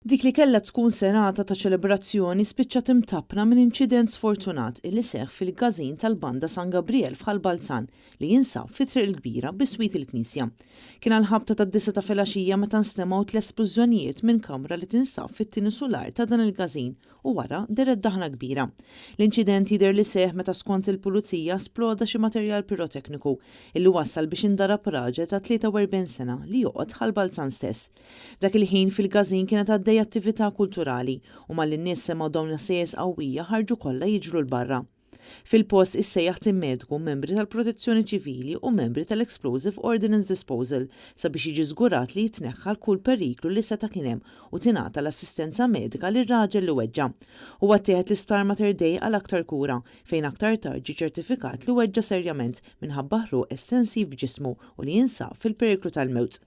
Dik li kellha tkun serata ta' ċelebrazzjoni spiċċat imtappna minn inċident sfortunat illi seħħ fil-każin tal-Banda San Gabriel f'Ħal Balzan li jinsab fi Triq il-Kbira biswit il-Knisja. Kien għall-ħabta tad-disgħa ta' filgħaxija meta nstemgħu tliet splużjonijiet minn kamra li tinsab fit-tieni sular ta' dan il-każin u wara dehret daħna kbira. L-inċident jidher li seħħ meta skont il-pulizija sploda xi materjal pirotekniku illi wassal biex indarab raġel ta' 43 sena li joqgħod Ħal Balzan stess. Dak il-ħin fil-każin kienet għaddejja attività kulturali u malli n-nies semgħu dawn l-ħsejjes qawwija ħarġu kollha jiġru 'l barra. Fil-post issejjaħ tim mediku, membri tal-Protezzjoni Ċivili u membri tal-Explosive Ordnance Disposal sabiex jiġi żgurat li jitneħħa kull periklu li seta' kien hemm u tingħata l-assistenza medika lir-raġel li weġġa'. Huwa ttieħed l-isptar Mater Dei għal aktar kura fejn aktar tard ġie ċertifikat li weġġa' serjament minħabba ħruq estensiv f'ġismu u li jinsab fil-periklu tal-mewt.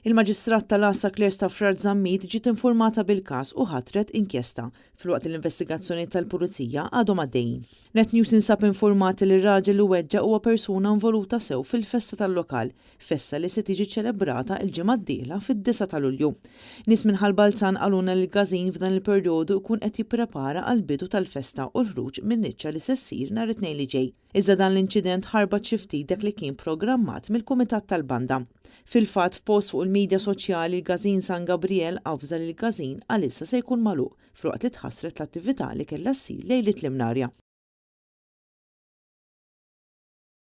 Il-Maġistrat tal-Għassa Claire Stafrace Zammit ġiet informata bil-każ u ħatret inkjesta filwaqt li l-investigazzjoni tal-Pulizija għadhom għaddejjin. Net News insab informati li r-raġel li weġġa huwa persuna involuta sew fil-festa tal-lokal, festa li se tiġi ċelebrata il-ġimgħa d-dieħla fid-9 ta' Lulju. Nies minn Ħal Balzan qalulna li l-każin f'dan il-perjodu jkun qed jipprepara għall-bidu tal-festa u l-ħruġ minn niċċa li se ssir nhar it-Tnejn li ġej. Iżda dan l-inċident ħarbat xi ftit dak li kien programmat mill-Kumitat tal-Banda. Fil-fatt, f'post fuq il-medja soċjali l-Każin San Gabriel avża li l-każin għalissa se jkun magħluq filwaqt li tħassret l-attività li kellha ssir lejliet l-Imnarja.